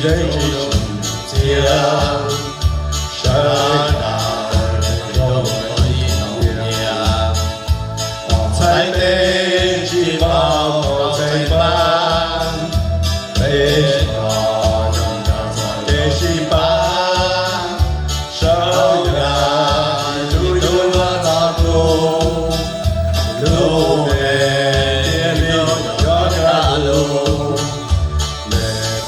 Zeeb tsis txiav, sawv daws zoo ib tug niam, txhais tes tsis pom txeeg pab, peb tsis pom zoo rau txoj kev sib pab, sawv daws ib tug yuav txog tus, lub neej thiaj li yuav kaj lug.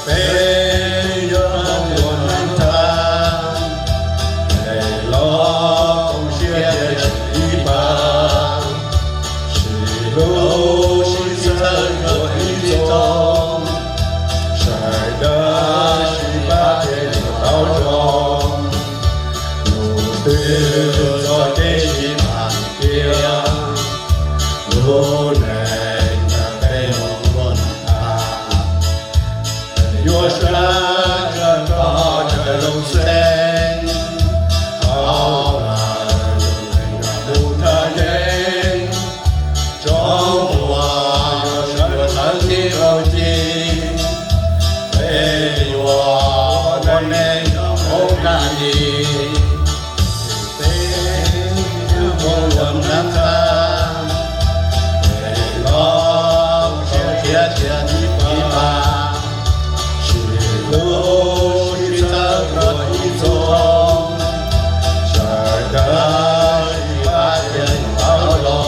Peb yuav ua neej thab, es los koom siab thiaj tsim ib pab, sib hlub sib txhawb ua ib txoos, sawv daws sib pab thiaj yuav tau zoo. Lub twg txoj kev sib tham tiag, lub neej ntawm peb los ua neej thab, yuav sawv daws kom sawv daws zoo xeeb, hauv lawv mus thaj yeeb, tsoom muaj yuav sawv txawv tib kaug ci, peb yuav ua neej nyob hauv naj li, peb yuav ua neej thab, es los koom siab thiaj tsim ib pab, sib hlub sib txhawb ua ib txoos, sawv daws sib pab thiaj yuav tau zoo.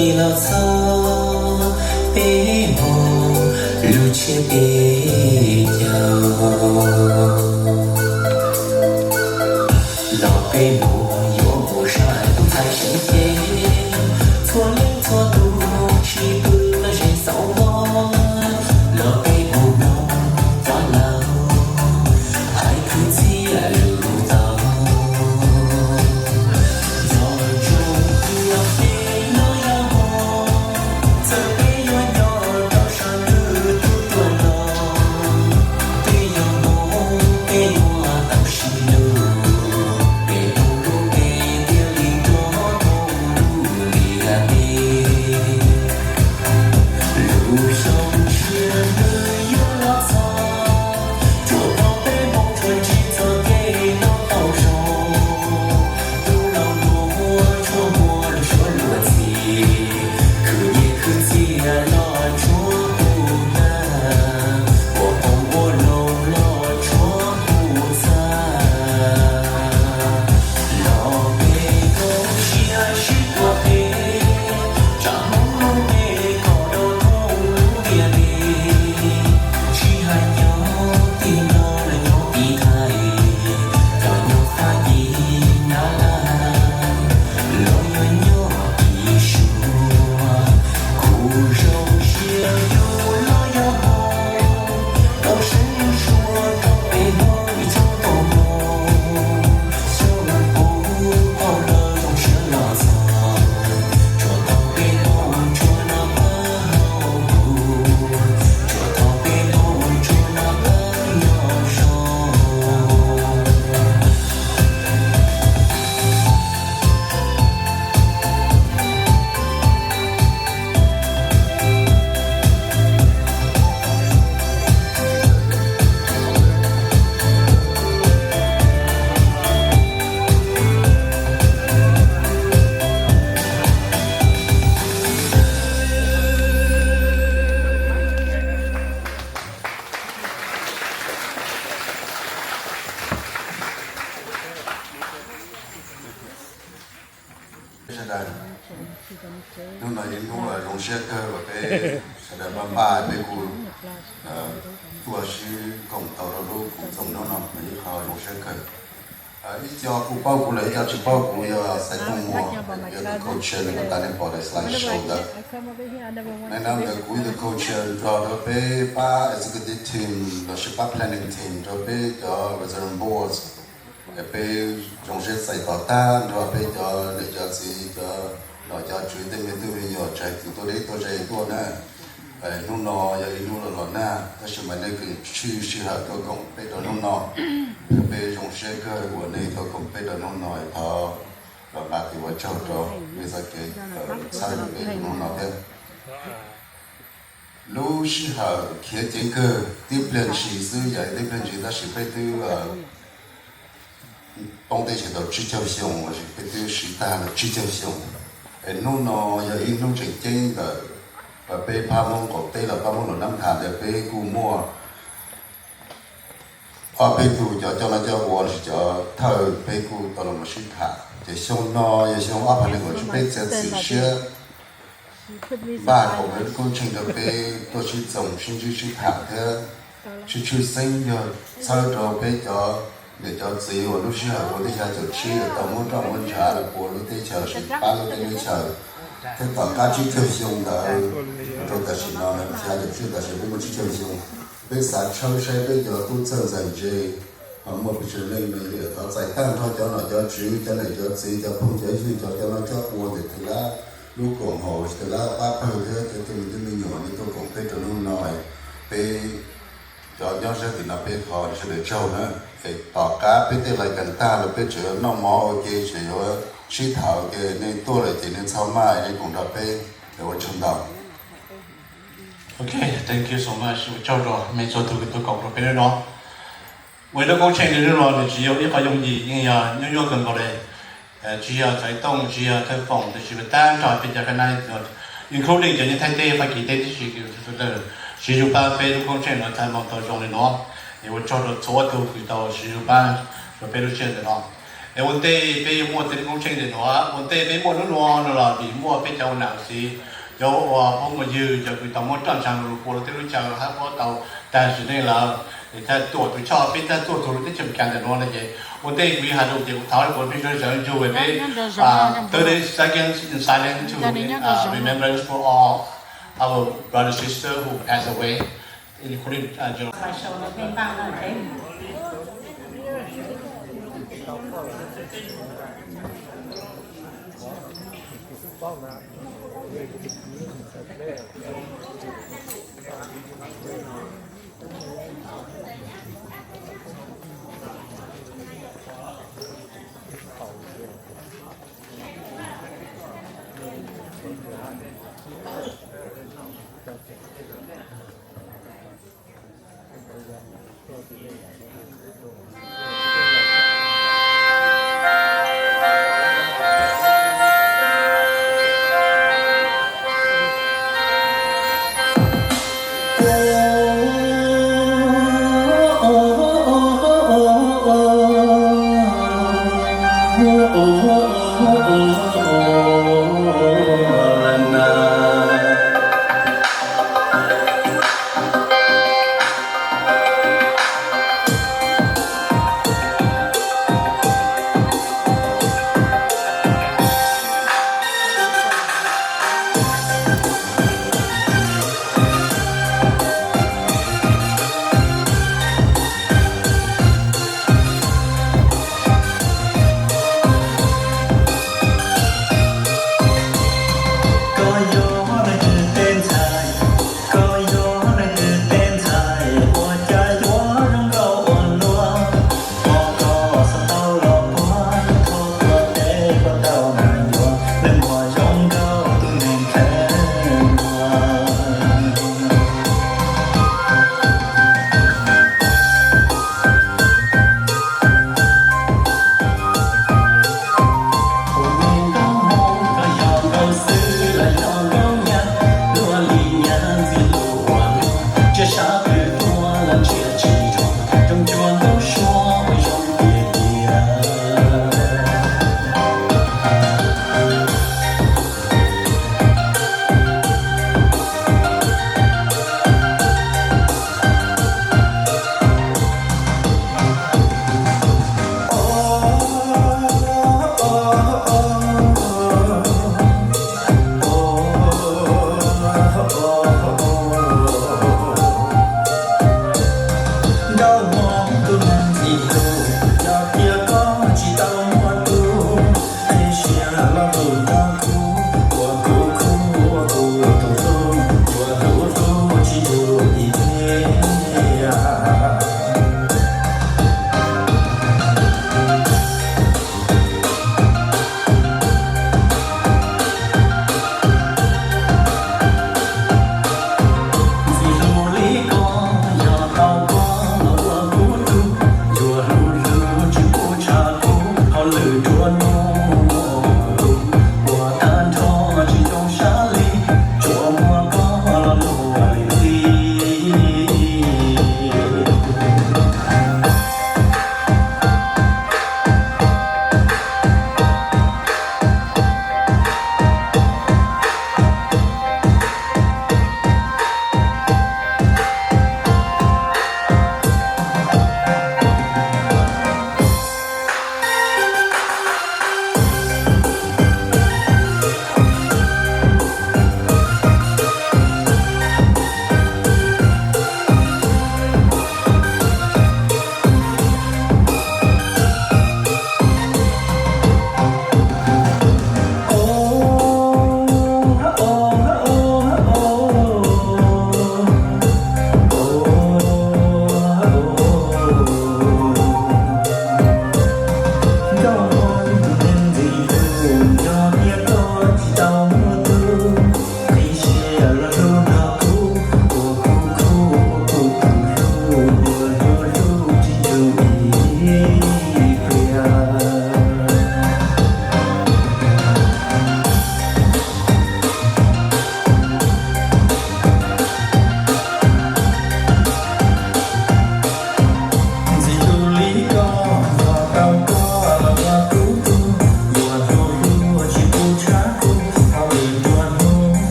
Los txog peb mus lub tsiab peb caug, los peb mus yuav mus saib tus ntxhais seev cev, txhua leej txhua tus tsis pw los ze xauv mob, los peb mus mloog cov laus hais kwv txhiaj lus tau. Nco ntsoov tias peb no yog Hmoob, txawm peb yuav nyob rau sab twg tuaj los, peb yog Hmoob peb yuav tau sib hlub, peb Hmoob lub npe thiaj li nrov dhau lub ntiaj teb. Lub xyoo tshiab ntuj yuav los txog, tsuas tau peb Hmoob tsuas ntsib txoj kev noj tau zoo. Tus laus hluas tshuaj muaj lus suav luag ntxhi, khwv nyiaj khwv txiaj los tshuav kuv hlab, ua qoob ua loo los tshuav kuv txhab. Los peb koob siab sib tua peb, tsam Hmoob lub npe kho rau thoob lub ntiaj teb. Tsis hais nyob tim no los nyob tim Thaib, cov nyob Fab Kis Nyab Laj, los yog nyob tim Suav, kuv zoo siab yus los yog Hmoob, rau seev suav rau peb Hmoob ib tsoom tau mus. Xyoo puv qhov lawv zoo siab los txog, tsuas tau peb Hmoob tsuas noj qab haus huv, tsuas tau peb Hmoob tsuas noj qab nyob zoo. Sawv daws, hnub no yog hnub uas zoo siab kawg uas peb sawv daws npaj npaj peb kuj tuaj sib koom tau rau lub koom txoos hnub no mas ib qho zoo siab kawg. Ib co kuj paub kuv lawm, ib co tsis paub kuv, yog Xaiv Tooj Muas, yog tus coach nws kuj tas nej pom daim slide show ntawd. Nais nab ntawd kuv yog tus coach nrog rau peb pab executive team lossis pab planning team rau peb cov resident boards. Peb zoo siab txais tos tag nrho peb cov niam cov txiv, cov nom cov tswv, tej me tub me nyuam tsav tus tuaj deb tuaj ze tuaj na. Hnub no yog ib hnub los los nag tab sis mas nej kuj tshwj sij hawm tuaj koom peb rau hnub no. Peb zoo siab kawg uas nej tuaj koom peb rau hnub no, thov los nqa tes ua tsaug rau nej txoj kev txhawb rau peb rau hnub no thiab. Lub sij hawm khiav ceev kawg, tib pliag ntshis xwb, yog tib pliag ntshis tab sis peb twb poob teb chaws tau tsib caug xyoo lossis peb twb siv tag lawm tsib caug xyoo. Es hnub no yog ib hnub tseem ceeb ntawm peb phab Hmoob qaum teb los phab Hmoob Los Nab Thas ntawd peb kuj muaj ob peb tug cov coj noj coj ua lossis cov thawj peb kuj tau los mus sib tham. Ces xyoo no yog xyoo ob phav nees nkaum tsib peb txiav txim siab npaj koom lub koob tsheej rau peb tuaj sib txoos sib ntsib sib tham thiab sib tshwj xeeb yog txhawb rau peb cov niam cov txiv uas lub sij hawm ua teb xya caum tsib uas tau muab roj muab ntshav los ua lub teb chaws lossis pab lub teb lub chaws. Thiab tom qab tsib caug xyoo ntawd rau tam sim no xya caum tsib tam sim peb muaj tsib caug xyoo, peb xav tshawb saib peb cov tub txawj ntxhais ntse ho muaj pes tsawg leej me li. Thov txais tag nrho cov nom cov tswv, cov niam cov txiv, cov phooj cov ywg, cov coj noj coj ua ntawm thawj lab lub koom haum lossis thawj lab pab pawg thiab cov tej me tub me nyuam nej tuaj koom peb rau hnub no. Peb cov nyob sab tim no peb thov sawv daws tsaug na. Es tom qab peb tej lais kas tag los peb tseem yuav noj mov ua ke, tseem yuav sib tham ua ke, nej tuaj lawm ces nej txhob maj, nej koom nrog peb. Es ua tsaug ntau. Ok, thank you so much, ua tsaug rau nej txhua tus kws tuaj koom rau peb hnub no. Ua lub koob tsheej hnub no nws tsis yog ib qho yooj yim, yeej yog nyuaj nyuaj kawg nkaus li. Tsis yog Xaiv Tooj, tsis yog Thawj Foom, tab sis tag nrho peb cov qab na, including cov nyob Thaib teb, Fab Kis teb tib si, sawv daws siv zug pab peb lub koob tsheej no txhaj moog tau zoo li no. Es ua tsaug rau txhua tug kws tau siv zug pab rau peb lub tsheej ntawm no. Es ua ntej peb yuav muaj tej lub koob tsheej ntawm no, ua ntej peb muaj lub nuav no los vim muaj peb cov ua nam ua txiv, cov uas phooj ywg, cov kws tau muab roj ntsha lug pua rua tej lub chaw hab puab tau tag sim neej lawm, es thaum tuaj tus choj peb thaum tuaj txug lub teb chaws Amelikas ntawm nuav no ces ua ntej kuv yuav has lus ces kuv thov kuv peb sawv daws ntsug peb thirty seconds in silence to remembrance for all our brother sister who passed away, including uh, General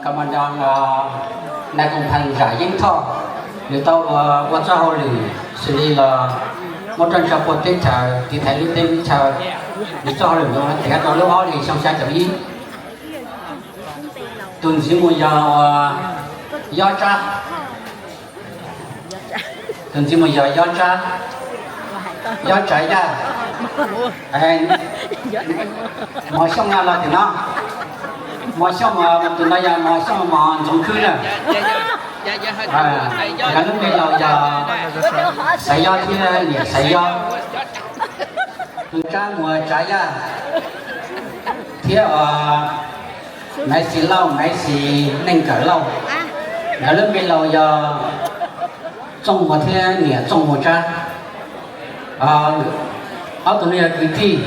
Komandas nais koom pheej Zam Yeeb Thoj, nws tau ua txoj hauj lwm xws li los muab roj ntsha pua teb chaws, tiv thaiv lub teb lub chaw. Nws txoj hauj lwm no tiav rau lub ob hlis xyoo xya caum ib. Tus ntxiv mus yog Yob Tsab. Tus ntxiv mus yog Yob Tsab, Yob Tsav Yaj. Mos Xyooj no los tim no, Mos Xyooj, tus no yog Mos Xyooj Mos Ntxoov Khwb na. Nkawd lub npe laus yog Xaiv Yob thiab niam Xaiv Yob. Tus Tsab mus Tsav Yaj thiab Maiv Xis Lauj, Maiv Xis Neej Kawm Lauj. Nkawd lub npe laus yog Txooj Muas thiab niam Txooj Muas Tsab. Ob tug no yog kwv tij.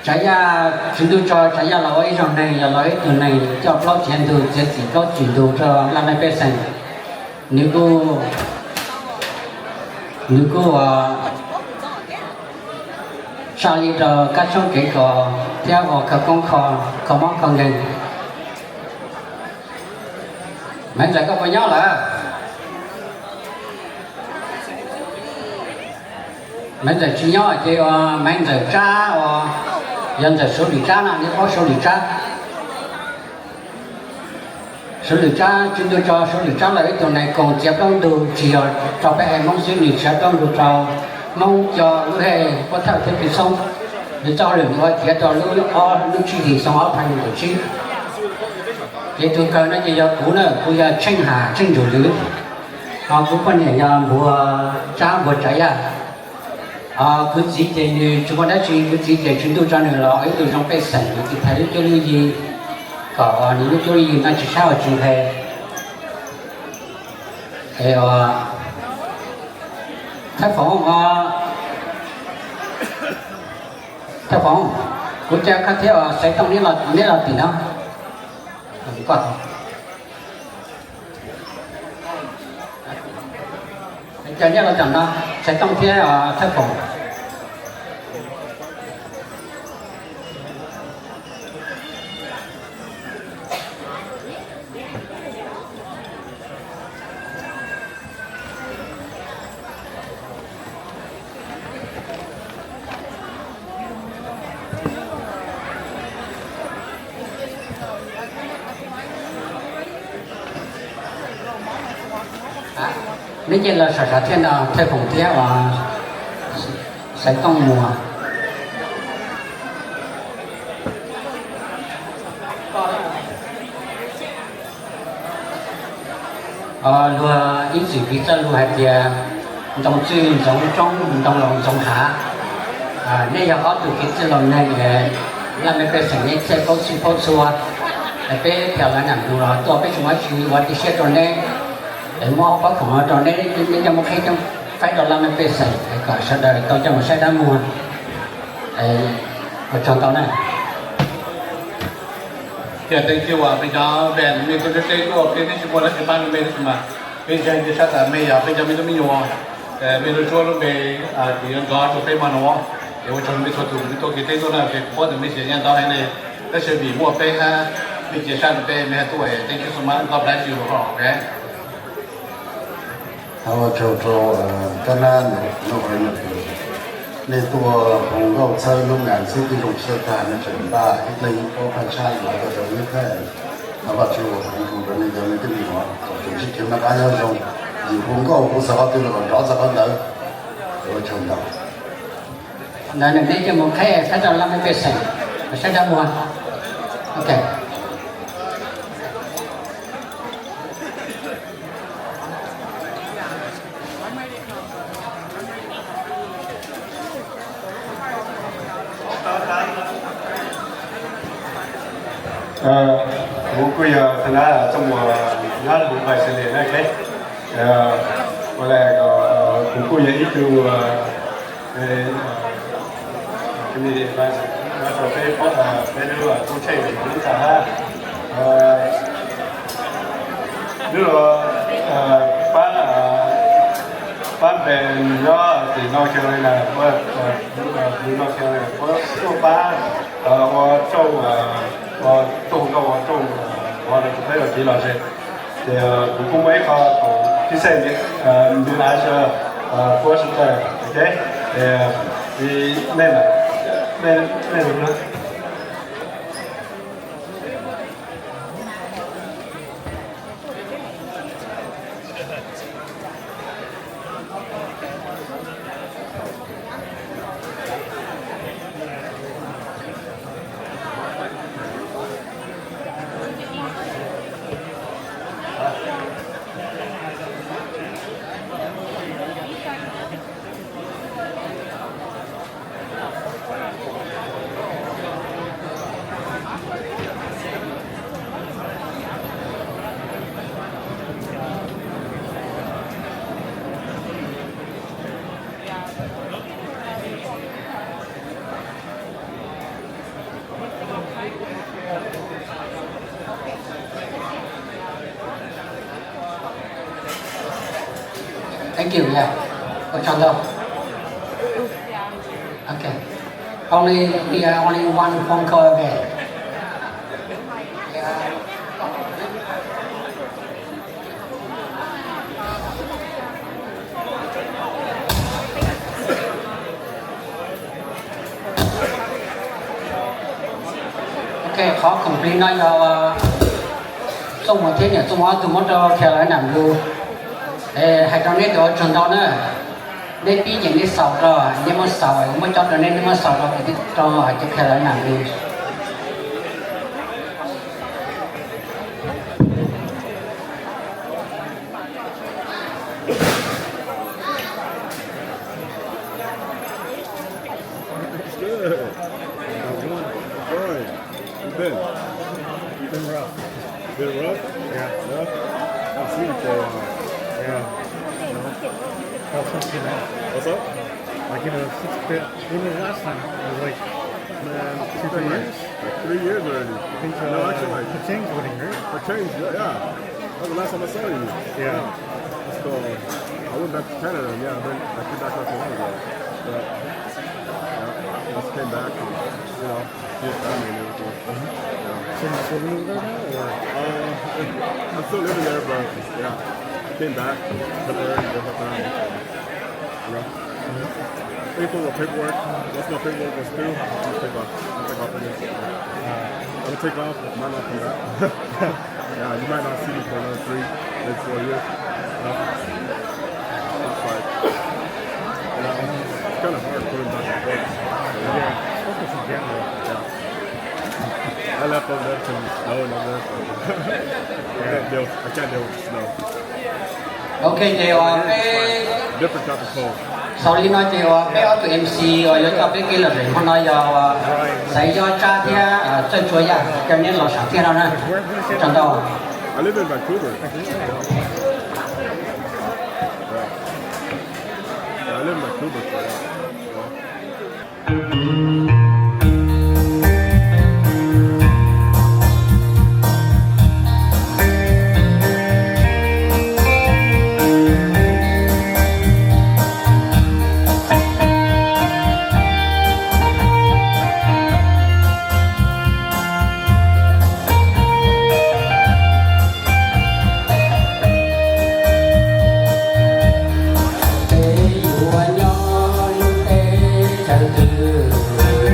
Tsav Yaj, Tswv Ntuj tso Tsav Yaj los ua ib zaug neeg, yog los ib tug neeg coj plaub txiav ntug, txiav txim plaub txim ntug rau laj mej pej xeem. Nws kuj, nws kuj ua tsa li rau kab tshoob kev kos thiab ua khaws koob kho, kho mob kho nkeeg. Maiv Ntxawm koj puas nyob lawm? Maiv Ntxawm tsis nyob ces ua Maiv Ntxawm Tsab, ua yog Ntxawm Suav Lwm Tsab no, nws paub Suav Lwm Tsab. Suav Lwm Tsab, Tswv Ntuj tso Suav Lwm Tsab los ib tug nais koom txiav plaub ntug, tsis yog rau peb haiv Hmoob xwb, nws txiav plaub ntug rau Hmoob Co, Lub Hej, Pob Thawj thiab Pis Xoob. Nws txoj hauj lwm nws ua tiav rau lub ob, lub tsib hlis xyoo ob phav nees nkaum tsib. Ces tus kawg no ces yog kuv na, kuv yog Tsheej Ham Tsheej Ntsum Lwm. Ho kuv poj niam yog Npuag Tsab Npuag Tsav Yaj. Kuv txiv ces nws tsis muaj dab tsi, kuv txiv ces Tswv Ntuj tso nws los ib tug zoo pej xeem, nws tiv thaiv lub cuab lub yig, kom nws lub cuab lub yig no tsis sab ua tsis nqhe. Thawj Foom, Thawj Foom, kuv caw koj thiab Xaiv Tooj neb los tim no. Caw neb los tim no, Xaiv Tooj thiab Thawj Foom. Neb cia li los sav sav thiab no, Thawj Foom thiab Xaiv Tooj Muas. Luag ib txwm piv txoj lus hais tias ntoo txwj ntxoov roob, ntoo laus ntxoov hav. Nej yog ob tug kev txwj laus neeg, laj mej pej xeem nej txhij paub txhij paub txhua. Peb tham lawv nam nus los tuaj peb tsis muaj tsi ua tib siab rau neb, es muab ob pab khoom no rau neb, neb coj mus qhib coj faib rau laj mej pej xeem kom sawv daws tau coj mus saib dab muag. Ua tsaug ntau na. Tias teev kiag uas peb cov npe mej tuaj teb tuaj, peb twb tsis muaj dab tsi pab rau mej tab sis mas peb ntseeg tias sab tas mej yog peb cov me tub me nyuam, mej lub suab lub npe ces yuav nrov rau peb maj no. Ces ua tsaug mej txhua tus mej tuaj kev teb tuaj na, ces kuv paub tias mej txiav nyiaj ntau heev li, tab sis vim muaj peb hab mej cia sab rau peb, mej hab tuaj, thank you so much, God bless you, ok. Ua tsaug rau kab nab, nej tuaj hu nkauj txhawb lub nas xwb twb zoo siab tag, nej tseem npaj ib leeg ib pob phaj tshab los rau ib thaj. Thov Vajtswv ua foom hu rau nej cov me tub me nyuam kom tus sib khiv noj qab nyob zoo, yus hu nkauj hu txog qhov twg los kom nrov txog qhov ntawd. Ua tsaug ntau. Ntawd nws neb coj mus qhib saib rau laj mej pej xeem, saib dab muag. Ok. Kuv kuj yog thaj nab txoj muas nab hu nqaij xws li na, ua li kuv kuj yog ib tug community advisor nyob rau peb, peb lub kub tsheej lub txaj hab. Lub los pab, pab npe nyob tim North Carolina, North Carolina, kuv tuaj pab ua rooj, ua rooj, ua rooj, ua rau peb los tiv los ze. Ces kuv kuj muaj ib qho tib xeem nws av sa, kuv sa ta, ok, nej, nej, nej Thank you, yeah. Ua tsaug ntau. Okay. Only, we are only one phone call away. Yeah. Ok, qhov khoom plig no yog Txooj Muas thiab niam Txooj Muas ob tug muab rau Carolina Blue. Hais rau neb ua tsaug ntau na. Neb pib ces neb xaus rau, neb muab xaus, muab cob rau neb, neb muab xaus rau, rau cov Carolina Blue. It's good. Got one. Good. You been? Been rough. Been rough? Yeah. Yeah. I've seen you for a while. Yeah. What's up? Like, you know, six, when was the last time? It was like, man, two, three years? Like three years already. I think, no, uh, actually, like, Pachang's wedding, right? Pachang's, yeah, yeah. That was the last time I saw you. Yeah. So, I went back to Canada, yeah, then I came back not too long ago. But, yeah, I just came back, and, you know, see family and everything. Yeah. So you're still living there now, or? Uh, I'm still living there, but, yeah, I came back temporarily with my family. You know? Waiting for the paperwork. Once my paperwork goes through, I'm gonna take off. I'm gonna take off again. I'm gonna take off. I might not come back. Yeah, you might not see me for another three, maybe four years. You know? It's like, you know, it's kind of hard going back and forth. So, yeah. Yeah, especially for gambling. Yeah. I left over there because of the snow and all that, so I can't deal, I can't deal with the snow. Ok, ces uas peb, xaus li no ces uas peb ob tug M C uas yuav coj peb kev lom zem hmo no yog Xaiv Yob Tsab thiab Txawj Tsua Yaj, coj neb los sam thiaj no na. Tsaug ntau. I live in Vancouver. Yeah. Yeah, I live in Vancouver, so yeah. Peb yuav nyob lub teb chaws twg,